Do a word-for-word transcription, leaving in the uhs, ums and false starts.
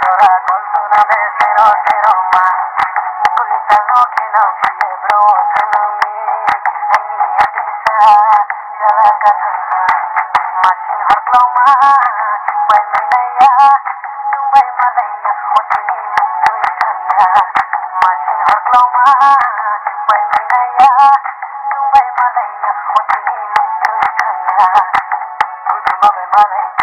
Jora kolpana de sero sero ma, mukui talo kheno phiye bro thanani, aini atisa jala kathang ha, masing harkloma, chupai mainaya, nungbai malaya, otini mukui thangya, masing harkloma, chupai mainaya, nungbai malaya, otini mukui thangya, budu mabai malai